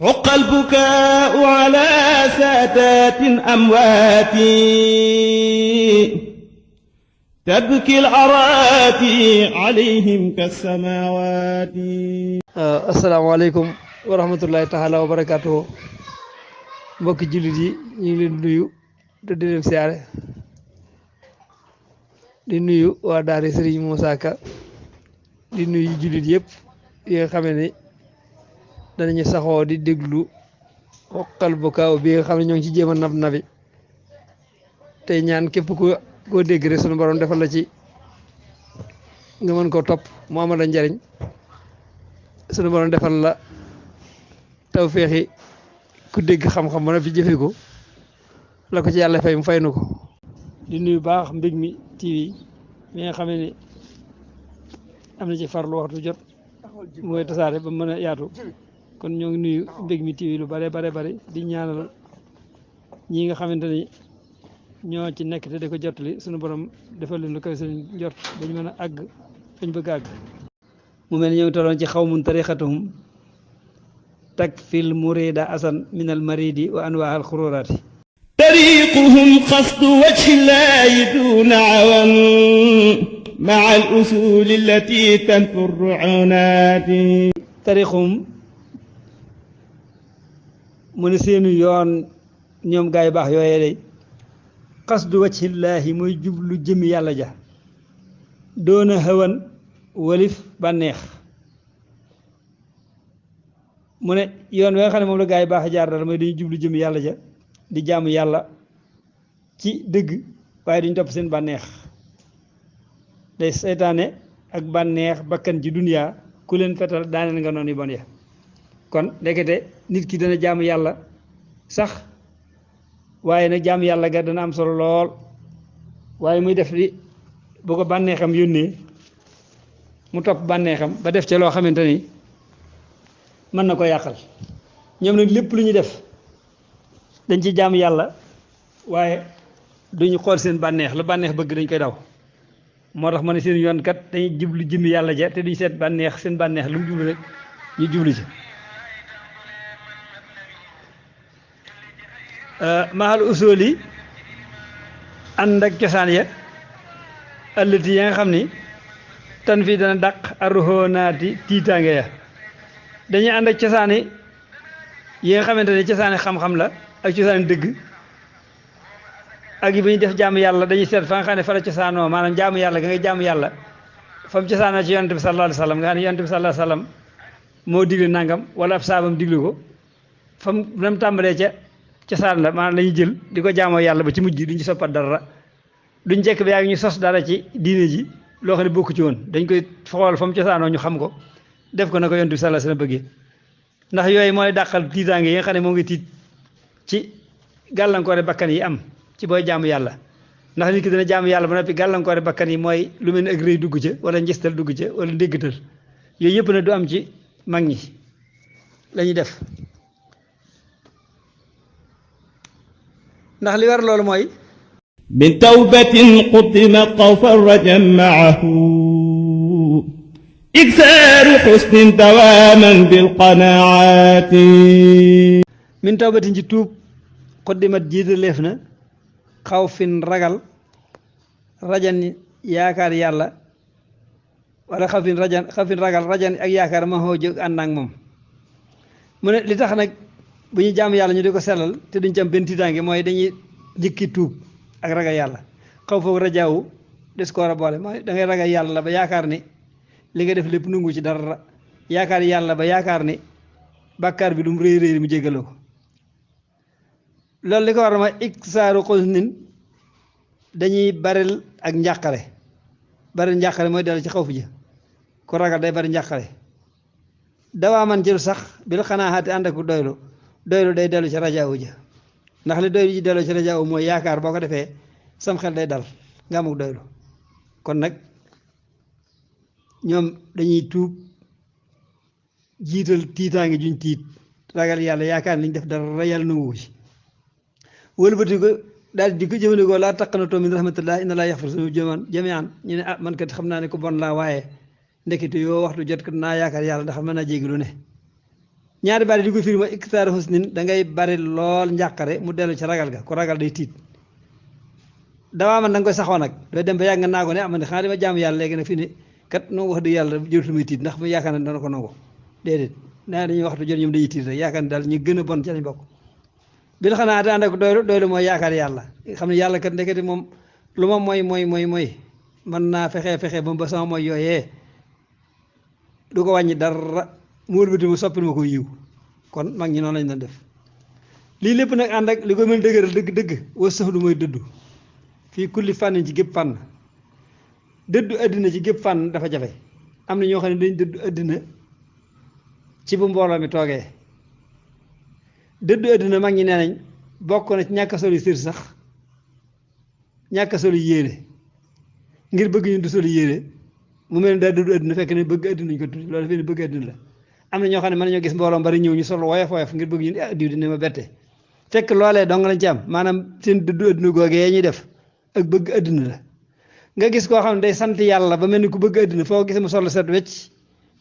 حق البكاء على سادات أموات تبكي الأراتي عليهم كالسماوات. السلام عليكم ورحمة الله تعالى وبركاته. mbokki jullit yi ñu ngi leen nuyu te di leen siyaare di nuyu waa daara Serigne Moussa Ka di nuyu jullit yëpp yi nga xamee ne danañu saxoo di déglu xoqal bu kaaw bi nga xam ne ñoo ngi ci jéem a nab nabi tey ñaan képp koo dégg rek sunu borom defal la ci nga mën koo topp mu amal la njariñ sunu borom defal la tawféexi ku dégg xam-xam ba na fi jëfe ko la ko ci yàlla fay mu fay nu ko. di nuyu baax Mbégmi TV mi nga xam ne am na ci farlu waxtu jot mooy tasaare ba mën a yaatu kon ñoo ngi nuyu Mbégmi TV lu bare di ñaanal ñi nga xamante ni ñoo ci nekk te di ko jottali sunu borom defal leen lu koy seen jot ba ñu mën a àgg fañ bëgg àgg. mu mel ni ñoo ngi tolloon ci xawmun tariqatuhum takfil murida asan min al maridi wa anwaa al xururaati. طريقهم قصد وجه الله دون عوى مع الأصول التي تنفي الرعونات. tariqum mu ne seenu yoon ñoom gaay baax yooyee day qasdu wajhillaahi muy jublu jëmi yàlla ja doona hawan walif bànneex. mu ne yoon wi nga xam ne moom la gaay baax jaar dara mooy dañuy jublu jëmi yàlla ja di jaamu yàlla ci dëgg waaye duñ topp seen bànneex. day seytaane ak bànneex bakkan ci duniyaa ku leen fetal daaneel nga noonu yu bon ya. kon ndekete nit ki dana jaamu yàlla sax waaye nag jaamu yàlla ga dana am solo lool waaye muy def di bu ko bànneexam yónnee mu topp bànneexam ba def ca loo xamante ni mën na ko yàqal. ñoom nag lépp lu ñu def dañ ci jaamu yàlla waaye duñu xool seen bànneex lu bànneex bëgg dañ koy daw. moo tax ma ne seen yoon kat dañuy jublu jëmmi yàlla ja te duñ seet bànneex seen bànneex lu mu jublu rek ñu jublu ci. mahal usul yi ànd ak cosaan ya ëllëti ya nga xam ni tan fii dana dàq arruhoonaati tiitaange ya. dañuy ànd ak cosaani yi nga xamante ne cosaani xam-xam la ak cosaani dëgg ak yi ba ñu def jaamu yàlla dañuy seet fa nga xam ne fa la cosaanoo maanaam jaamu yàlla ga ngay jaamu yàlla fa mu cosaanoo ci yonent bi sallallahu alayhi wa sallam nga xam ne yonent bi sallallahu alayhi wa sallam moo digle nangam wala ab saabam digle ko fa mu tàmbalee ca cosaan la maanaam la ñuy jël di ko jaamoo yàlla ba ci mujj duñ ci soppat dara duñ jekk bi yaa ngi ñu sos dara ci diine ji loo xam ne bokku ci woon dañ koy xool fa mu cosaanoo ñu xam ko def ko na ko yonent bi sallallahu alayhi wa sallam bëggee. ndax yooyu mooy dàqal tiitaange yi nga xam ne moo ngi tiit ci gàllankoore bakkan yi am ci booy jaamu yàlla. ndax nit ki dana jaamu yàlla ba noppi gàllankoore bakkan yi mooy lu mel ni ak rëy dugg ca wala njëstal dugg ca wala ndéggatal yooyu yëpp na du am ci mag ñi la ñuy def. ndax li war loolu mooy من توبة قدم خوف الرجا معه إكثار حسن دواما بالقناعات. min tawbatin ci tuub xoddimat jiitaleef na xaw fin ragal rajan yaakaar yàlla wala xafin ragal rajan ak yaakaar ma xoo jóg ànd ak moom. mu ne li tax nag bu ñu jaam yàlla ñu di ko sellal te duñ ci am benn tiitaange mooy dañuy njëkki tuub ak ragal yàlla. xaw foog rajaawu des ko war a boole mooy da ngay ragal yàlla ba yaakaar ni li nga def lépp nungu ci dara yaakaar yàlla ba yaakaar ni bàkkaar bi lu mu rëy mu jéggaloo ko. loolu li ko war a ma iksaaru xusnin dañuy baril ak njàqare. baril njàqare mooy dellu ci xaw fi ja ku ragal day bari njàqare. dawaa man jël sax bil xanaaxaati ànd ak doylu day dellu ci rajaawu ja ndax li doylu ji dellu ci rajaawu mooy yaakaar boo ko defee sam xel day dal nga amuk doylu. kon nag ñoom dañuy tuub jiital tiitaange juñ tiit ragal yàlla yaakaar liñ def dara yàlla nanguwu ci wëlbati ko daal di ko jëfandikoo laa taqnatoo min rahmatillah inna laa yaxfiru zunuuba jamii'an ñu ne man kat xam naa ne ko bon laa waaye ndekete yoo waxtu jot kat naa yaakaar yàlla ndax mën naa jéggi lu ne ñaari baat yi di ko firi mooy iktaaru husnin da ngay bari lool njàqare mu dellu ci ragal ga ku ragal day tiit dawaa man da nga koy saxoo nag dooy dem ba yàgg nga naa ko ne am na xanaa dama jaamu yàlla léegi nag fii ne kat noonu wax dëgg yàlla jërut muy tiit ndax mu yaakaar ne dana ko nangu déedéet naa dañuy waxtu jot ñoom dañuy tiit rek yaakaar ne daal ñu gën a bon ci lañ bokk bi la xanaa ànd ak doylu mooy yaakaar yàlla xam ne yàlla kat ndekete moom lu ma mooy mën naa fexe ba sama mooy yooyee du ko wàññi dara mu wëlbati mu soppil ma ko yiw kon mag ñi noonu lañ doon def lii lépp nag ànd ak li ko mel dëgëral dëgg wa saxlu mooy dëddu fii kulli fànn ci gépp fànn dëddu àddina ci gépp fànn dafa jafe am na ñoo xam ne dañ dëddu àddina ci bu mbooloo mi toogee dëddu àddina mag ñi nee nañ bokk na ci ñàkk soli sër sax ñàkk soli yére ngir bëgg ñu du soli yére mu mel ne daa dëddu àddina fekk ne bëgg àddina ñu ko tudd loolu fekk ne bëgg àddina la am na ñoo xam ne mën nañoo gis mbooloo bari ñëw ñu sol woyof ngir bëgg ñu diw dina ma bette fekk loolee dong lañ ci am maanaam seen dëddu àddina googee ñuy def ak bëgg àddina la nga gis koo xam ne day sant yàlla ba mel ni ku bëgg àddina foo gis mu sol set wecc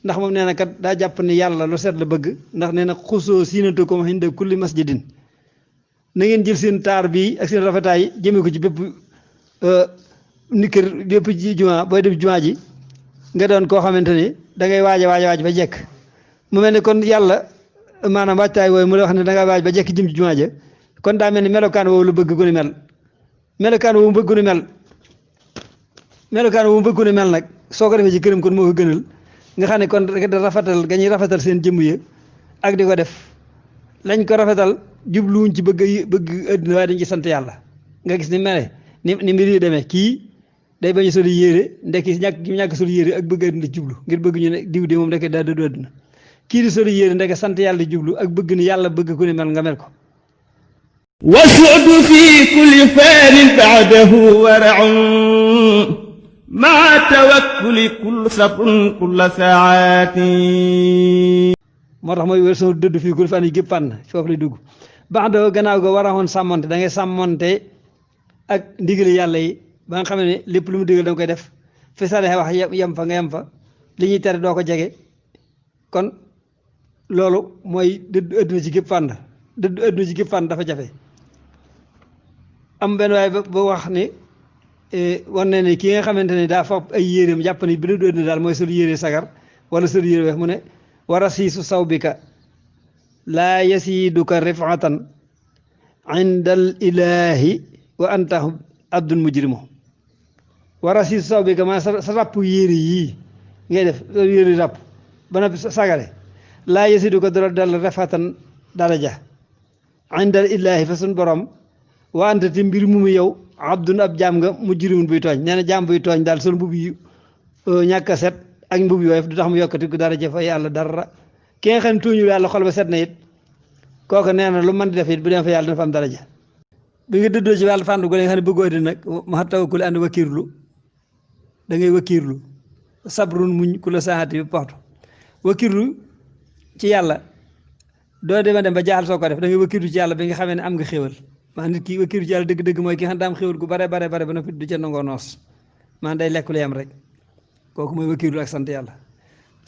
ndax moom nee na kat daa jàpp ni yàlla lu set la bëgg ndax nee na xusoo siinatukum inda kulli masjidin na ngeen jël seen taar bii ak seen rafetaay jëmee ko ci bépp ni kër bépp ci jumaa booy def jumaa ji nga doon koo xamante ni da ngay waaj ba jekk mu mel ni kon yàlla maanaam waajtaay wooyu mu la wax ne da ngay waaj ba jekk jëm ci jumaa ja kon daa mel ni melokaan woowu la bëgg gu ni mel melokaan woowu mu bëgg gu ni mel nag soo ko defee ci këram kon moo ko gënal nga xam ne kon da rafetal ga ñuy rafetal seen jëmm yi ak di ko def lañ ko rafetal jubluwuñ ci bëgg àddina waaye dañ ci sant yàlla nga gis ni mele ni mbir yi demee kii day bañ a soli yére ndekki ñàkk soli yére ak bëgg àddina jublu ngir bëgg ñu ne diw de moom ndekk daa dëddu àddina kii di soli yére ndekk sant yàlla jublu ak bëgg ni yàlla bëgg ku ne mel nga mel ko والسعد في كل فان بعده ورع مع توكل كل صبر كل ساعات moo tax mooy wér sama dëdd fii kul fan yi gépp fànn foofu lay dugg baax da gannaaw ga war a woon sàmmonte da ngay sàmmonte ak ndigali yàlla yi ba nga xam ne lépp lu mu digal da nga koy def fi sa wax yem fa nga yem fa li ñuy tere doo ko jege kon loolu mooy dëddu àdduna ci gépp fànn dëddu àdduna ci gépp fànn dafa jafe am benn waaye ba wax ni war na ne ki nga xamante ne daa foog ay yéreem jàpp ni bi dëddu àdduna daal mooy sol yére sagar wala sol yére weex mu ne war a siisu sawbika laa yasiiduka rifatan inda al ilahi wa anta abdun mujrimu war a siisu sawbika maa sa ràpp yére yii ngay def yére ràpp ba na sagare laa yasiiduka dara dal rifatan daraja inda al ilahi fa sun borom wa anta te mbir mu yow abdun ab jaam nga mujrimun buy tooñ nee na jaam buy tooñ daal sol mbubb yu ñàkk a set ak mbubb yooyu du tax mu yokkati ko dara fa yàlla dara ki nga xam ne tuuñul yàlla xol ba set na it kooku nee na lu mën di def it bu dem fa yàlla dina fa am daraja bi nga dëddoo ci wàllu fànn gu nga xam ne bëggoo di nag ma tawakkul ànd wakiirlu da ngay wakiirlu sabrun muñ ku la saxaati bi poxtu wakiirlu ci yàlla doo dema dem ba jaaxal soo ko def da ngay wakiirlu ci yàlla bi nga xamee ne am nga xéwal maa nit ki wakiirlu ci yàlla dëgg-dëgg mooy ki nga xam ne am xéwal gu bare ba noppi du ca nangoo noos maa day lekk lu yam rek kooku mooy wakiirlu ak sant yàlla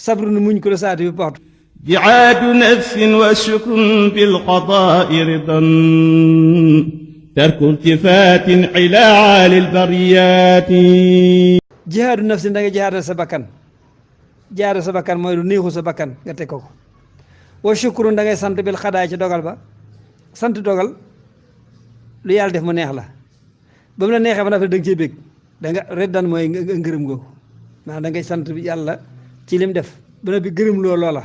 sabru nu muñ ko la saati bi poxtu jihaadu nafsin wa shukrun bil qadaa'i ridan tarku iltifaatin ilaa aalil bariyaati jihaadu nafsin da nga jihaadal sa bakkan mooy lu neexu sa bakkan nga teg ko wa shukrun da ngay sant bil xadaay ci dogal ba sant dogal lu yàlla def mu neex la ba mu la neexee ba noppi da nga cee bég da nga reddan mooy ngërëm googu maanaam da ngay sant yàlla ci lim def ba noppi gërëm loola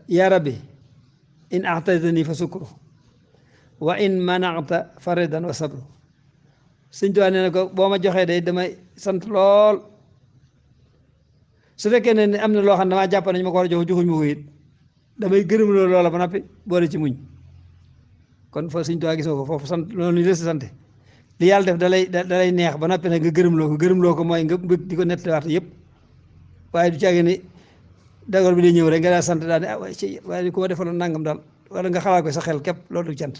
yaa rabbi in a'taytani fa sukru wa in mana'ta fa ridan wa sabru sëñ Tuubaa nee na ko boo ma joxee day damay sant lool su fekkee ne am na loo xam ne damaa jàpp nañ ma ko war a jox joxuñ ma ko it damay gërëm loola ba noppi boole ci muñ kon fa sëñ Tuubaa gisoo ko foofu sant loolu ñu des sante li yàlla def dalay neex ba noppi nag nga gërëmloo ko mooy nga bëgg di ko nettaliwaat yëpp waaye du caagi ni dagal bi day ñëw rek nga daal sant daal ne waaye ku ma defaloon nangam daal wala nga xalaat ko sa xel képp loolu du cant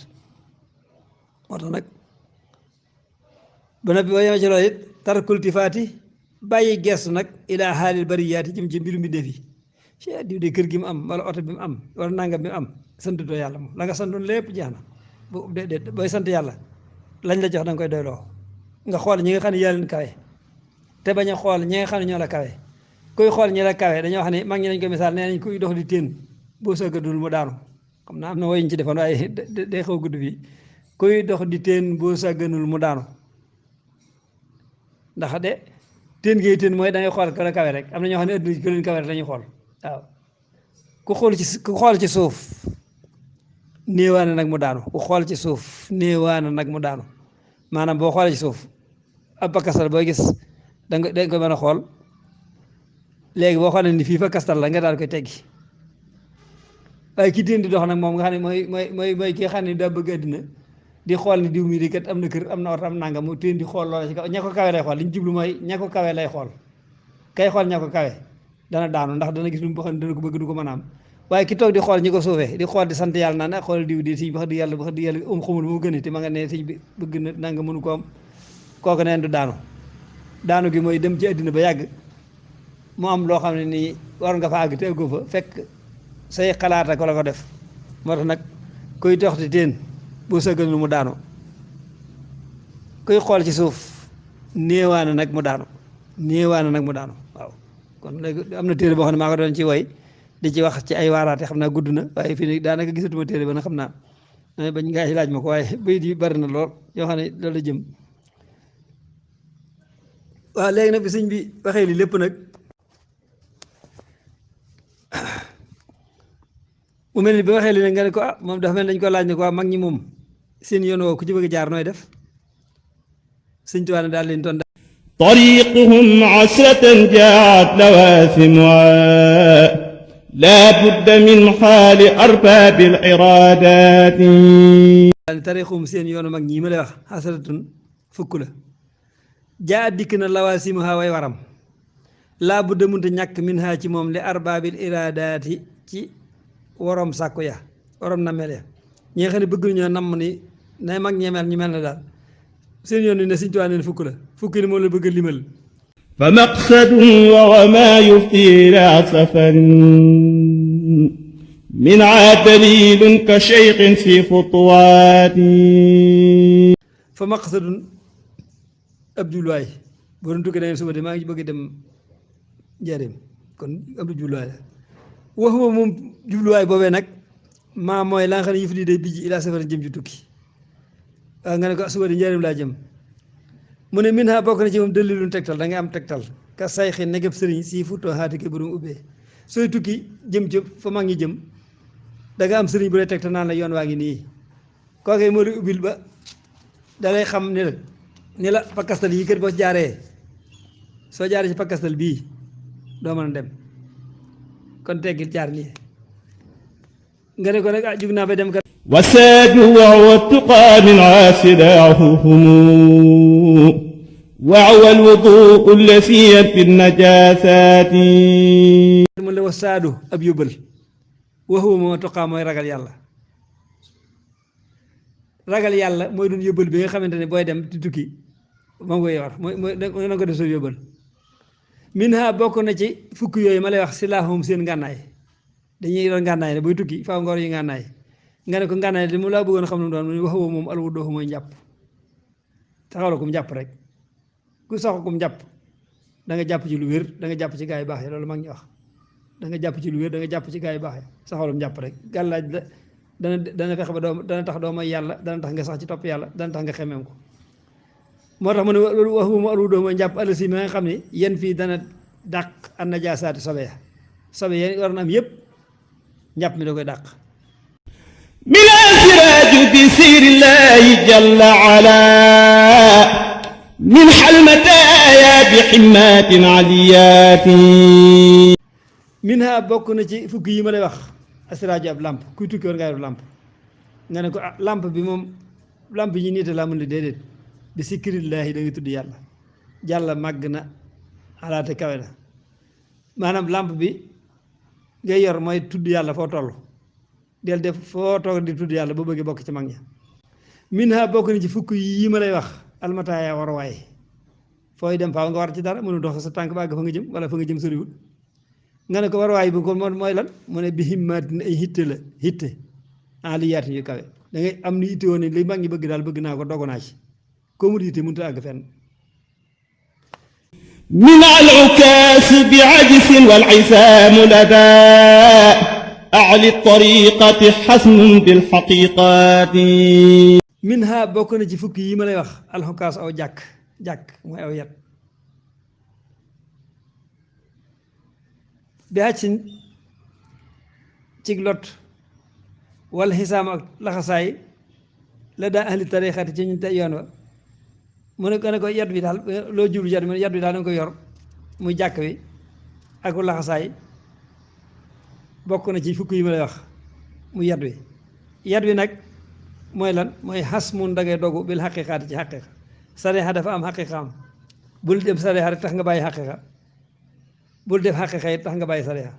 moo tax nag ba noppi boo yemee ci loolu it tarkul tifaati bàyyi gestu nag ilaa xaalil bariyaati jëm ci mbiru mbindeef yi diw de kër gi mu am wala oto bi mu am wala nangam bi mu am santutoo yàlla moom la nga santoon lépp jeex na bu déedéet booy sant yàlla lañ la jox da nga koy doyloo nga xool ñi nga xam ne yaa leen kawe te bañ a xool ñi nga xam ne ñoo la kawe kuy xool ñi la kawe dañoo wax ne mag ñi dañ ko misaal nee nañ kuy dox di teen boo sàgganul mu daanu xam naa am na woyuñ ci defoon waaye day xaw gudd fii kuy dox di teen boo sàgganul mu daanu ndax de teen ngay teen mooy da ngay xool ko la kawe rek am na ñoo xam ne adduna ko leen kawe rek la ñuy xool waaw ku xool ci suuf néewaana nag mu daanu ku xool ci suuf néewaana nag mu daanu maanaam boo xoolee ci suuf ab pakastal booy gis danga ko mën a xool léegi boo xoolee ni fii fa kastal la nga daal koy teggi waaye ki teen di dox nag moom nga xam ne mooy ki nga xam ne daa bëgg àddina di xool ni diw mi di kat am na kër am na oto am nangam mu teen di xool loola ci kaw ña ko kawe lay xool li ñu jublu mooy ña ko kawe lay xool kay xool ña ko kawe dana daanu ndax dana gis lu mu xam ne dana ko bëgg du ko mën a am waaye ki toog di xool ñi ko suufee di xool di sant yàlla naan xoolal diw di siñ wax dëgg yàlla xamul mu gën te ma nga ne siñ bi bëgg na nanga mënu ko am kooku neen du daanu gi mooy dem ci àddina ba yàgg mu am loo xam ne nii war nga fa àgg te àggoo fa fekk say xalaat ak la ko def moo tax nag kuy dox di teen boo sëgganul mu daanu kuy xool ci suuf néewaana nag mu daanu waaw kon léegi am na téere boo xam ne maa ko doon ci woy di ci wax ci ay waaraate xam naa gudd na waaye fii nii daanaka gisatuma téere ba na xam naa bañ ngaa laaj ma ko waaye bayit yi bari na lool yoo xam ne loolu la jëm waaw léegi nag bi sëñ bi waxee li lépp nag mu mel ni bi waxee li nag nga ne ko moom dafa mel dañ ko laaj ne ko mag ñi moom seen yoon woo ku ci bëgg jaar nooy def sëñ Tuubaa ne daal leen toon طريقهم عسرة جاءت لواثمها لا بد من حال أرباب الإرادات tariixum seen yoonu mag ñi ma lay wax xasaratun fukk la jaa dikk na lawaasimuha way waram laa budda munta ñàkk min ha ci moom li arbaabil iraadaati ci waroom sàkku ya waroom namel ya ñi nga xam ne bëgg ñoo namm ni nay mag ñemel ñu mel na daal seen yoon ne Sëñ Tuubaa neen fukk la fukki ni moom la bëgg a limal fa maqsadun wa ma yufti ila safarin min dalilun ka cheikhin fi futuwaati fa maqsadun ab jubluwaay boo doon tukki da ngeen suba de maa ngi bëgg dem njaareem kon ab jubluwaay la waxuma moom jubluwaay boobee nag maa mooy la nga xam ne yëf lii day bijji ila safarin jëm ci tukki waaw nga ne ko suba di njaareem laa jëm mu ne min ha bokk na ci moom dalilun tegtal da nga am tegtal ka sayxi negeb sëriñ si futoo xaati ke borom ubbee sooy tukki jëm ci fa mag ñi jëm da nga am sëriñ bu lay tegtal naan la yoon waa ngi nii kookee moo lay ubbil ba da lay xam ne la ni la pakastal yi kër boo jaaree soo jaaree ci pakastal bii doo mën a dem kon teggil jaar nii nga ne ko nag jug naa ba dem kat وساد وهو التقى من عاسراهم وهو الوضوء الذي في النجاسات mu la wasaadu ab yóbbal waxuwa moo tuqaa mooy ragal yàlla mooy doon yóbbal bi nga xamante ne booy dem di tukki moom ngay war mooy na ko def soo yóbbal min ha bokk na ci fukk yooyu ma lay wax silaahum seen ngànnaay dañuy yor ngànnaay ne booy tukki faaw nga war yi ngànnaay nga ne ko ngànnaay li mu laa bëggoon xam lu mu doon mu waxuwa moom alwudu mooy njàpp taxaw la kum jàpp rek ku sax kum jàpp da nga jàpp ci lu wér da nga jàpp ci gaa yi baax yi loolu mag ñi wax da nga jàpp ci lu wér da nga jàpp ci gaa yi baax yi saxalum jàpp rek gàllaaj la dana fexe ba dana tax doo may yàlla dana tax nga sax ci topp yàlla dana tax nga xemeem ko moo tax mu ne loolu waxuwa moom alwudu mooy njàpp àll si mi nga xam ne yéen fii dana dàq an najaasaati sobe yéen war na am yëpp njàpp mi da koy dàq من السراج بسير الله جل على من حلمتايا بحمات عليات منها bokk na ci fukk yi ma lay wax asiraaju ab lamp kuy tukki war ngaa yor lamp nga ne ko lamp bi moom lamp yi niita laa mën la déedéet bi sikrillaahi da nga tudd yàlla jàlla màgg na alaate kawe na maanaam lamp bi ngay yor mooy tudd yàlla foo toll del def foo toog di tudd yàlla ba bëggee bokk ci mag ña min ha bokk na ci fukk yi ma lay wax almataaya war waaye fooy dem faaw nga war ci dara mënu dox sa tànk ba àgg fa nga jëm wala fa nga jëm soriwut nga ne ko war waay bu ko mooy lan mu ne bi himmaatin ay hitte la hitte aliyaatin yu kawe da ngay am ni hitte woon ne li mag ñi bëgg daal bëgg naa ko dogu naa ci ko mu hitte mënut a àgg fenn من العكاس بعجز والعسام لدى أعلى الطريقة حسن بالحقيقات min ha bokk na ci fukki yi ma lay wax alxukaas aw jàkk mooy aw yat bi hàccin cig lot wala xisaam ak laxasaay la daa ahli tarixati ci ñu te yoon wa mu ne ko yat bi daal loo jublu yat bi mu ne yat bi daal da nga ko yor muy jàkk bi ak laxasaay bokk na ci fukk yi ma lay wax muy yat wi nag mooy lan mooy xas mun da ngay dogu bil xaqiqaati ci xaqiqa sarixa dafa am xaqiqaam bul dem sarixa rek tax nga bàyyi xaqiqa bul def xaqiqa yi tax nga bàyyi sarixa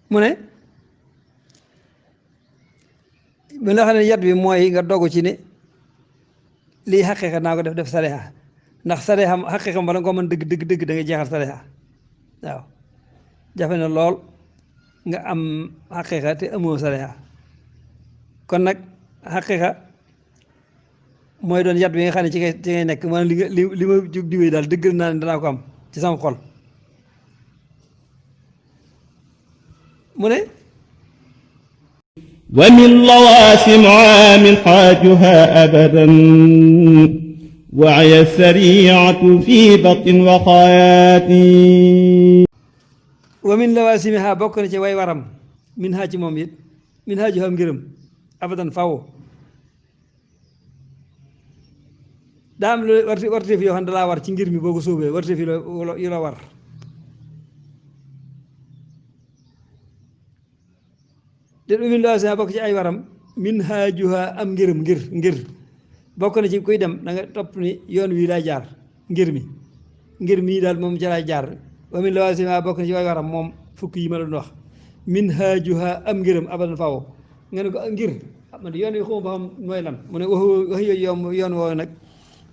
mu ne mu la xam ne yat bi mooy nga dogu ci ne lii xaqiqa naa ko def sarixa ndax sarixa xaqiqa bala nga ko mën dëgg da ngay jeexal sarixa waaw jafe na lool nga am xaqiqa te amoo sarixa kon nag xaqiqa mooy doon yat bi nga xam ne ci ngay nekk maanaam li ma jug diwee daal dëggal naa ne danaa ko am ci sama xol mu ne ومن لواسم عام حاجها أبدا وعي السريعة في بطن وخيات ومن لواسمها bokk na ci way waram min haa ci moom it min haa ju xam ngërëm abadan faw daa am lu warteef yoo xam ne dalaa war ci ngir mi boo ko sóobee warteef yi la war te min lawasima bokk ci ay waram min haajuha am ngir bokk na ci kuy dem da nga topp ni yoon wi lay jaar ngir mii daal moom ca lay jaar wa min lawasima bokk na ci ay waram moom fukk yi ma doon wax min haajuha am ngërëm abadan faw nga ne ko ngir man yoon wi xuma ba xam mooy lan mu ne wax yooyu yoon woowu nag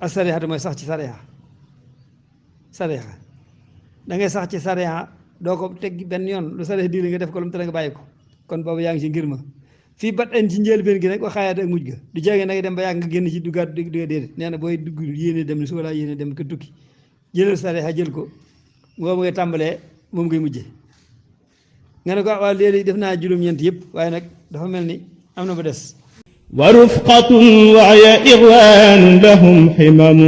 ak sarixa mooy sax ci sarixa da ngay sax ci sarixa doo ko teg benn yoon lu sarixa digle nga def ko lu mu tere nga bàyyi ko kon boobu yaa ngi ci ngir ma fii bat en ci njëlbéen gi nag waxaayaat ak mujj ga du jege nag dem ba yàgg nga génn ci duggaat déedéet nee na booy dugg yéene dem ni su wala yéene dem ko tukki jëlal sarixa jël ko boobu ngay tàmbalee moom ngay mujje nga ne ko waaw léegi def naa juróom-ñeent yëpp waaye nag dafa mel ni am na ba des ورفقة وعي إغوان لهم حمم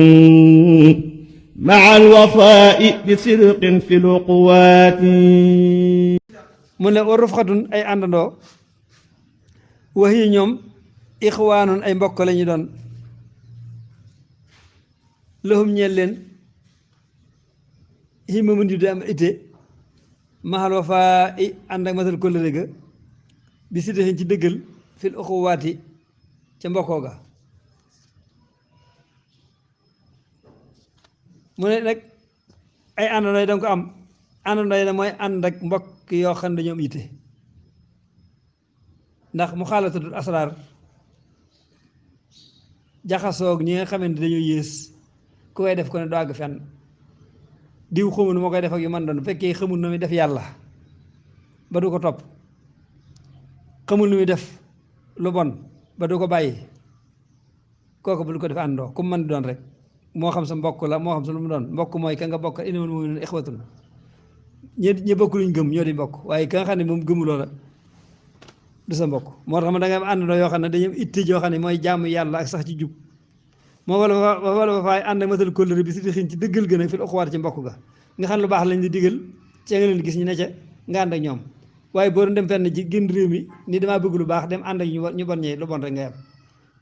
مع الوفاء بصدق في العقوات mu ne wa rufqatun ay àndandoo wax yi ñoom ixwaanun ay mbokk la ñu doon lahum ñeel leen himamun yu di am ite mahal wafaa i ànd ak matal kóllëre ga bi si ci dëggal fil uxuwaati ca mbokkoo ga mu ne nag ay àndandoo yi danga ko am àndandoo yi nag mooy ànd ak mbokk yoo xam ne dañoo am yitte ndax mu xaalatatul asraar jaxasoog ñi nga xamante dañoo yées ku koy def ko ne doo àgg fenn diw xamul nu moo koy def ak yu man doon bu fekkee xamul nu muy def yàlla ba du ko topp xamul nu muy def lu bon ba du ko bàyyi kooku bu du ko def àndoo ku mu mën di doon rek moo xam sa mbokk la moo xam sa lu mu doon mbokk mooy ka nga bokk innamal mu'minuuna ixwatun ñi bokk luñ gëm ñoo di mbokk waaye ka nga xam ne moom gëmuloo la du sa mbokk moo tax ma da nga am àndandoo yoo xam ne dañu itte joo xam ne mooy jaamu yàlla ak sax ci jub moo wala ba faay ànd ak matal kóllëre bi si di xiin ci dëggal gën a fi uxuwaat ci mbokk ga nga xam lu baax lañ di digal ci nga leen gis ñu ne ca nga ànd ak ñoom waaye boo doon dem fenn ci gën réew mi ni damaa bëgg lu baax dem ànd ak ñu bon ñee lu bon rek ngay am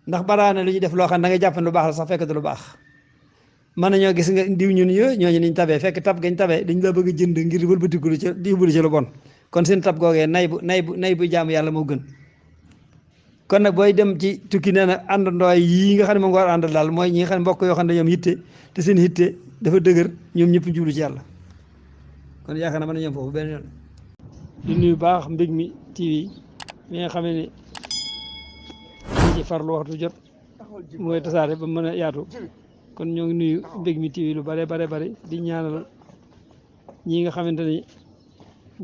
ndax baraana lu ñuy def loo xam ne da nga jàpp ne lu baax la sax fekk du lu baax mën nañoo gis nga diw ñun ñooñu niñ tabee fekk tab gañ tabee dañ la bëgg a jënd ngir wëlbatikulu ca di yóbbulu ci lu bon kon seen tab googee nay bu jaamu yàlla moo gën kon nag booy dem ci tukki nee na àndandoo yii nga xam ne moom nga war a àndal daal mooy ñi nga xam ne mbokk yoo xam ne ñoom hitte te seen hitte dafa dëgër ñoom ñëpp jublu ci yàlla kon yaakaar naa mën na ñoom foofu benn yoon di nuyu baax Mbigmi TV mi nga xam ne ni ci farlu waxtu jot mooy tasaare ba mën a yaatu kon ñoo ngi nuyu Mbégmi TV lu bare di ñaanal ñi nga xamante ni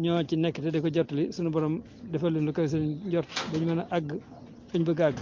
ñoo ci nekk te di ko jottali suñu borom defal leen lu koy seen njort dañ mën a àgg fañ bëgg àgg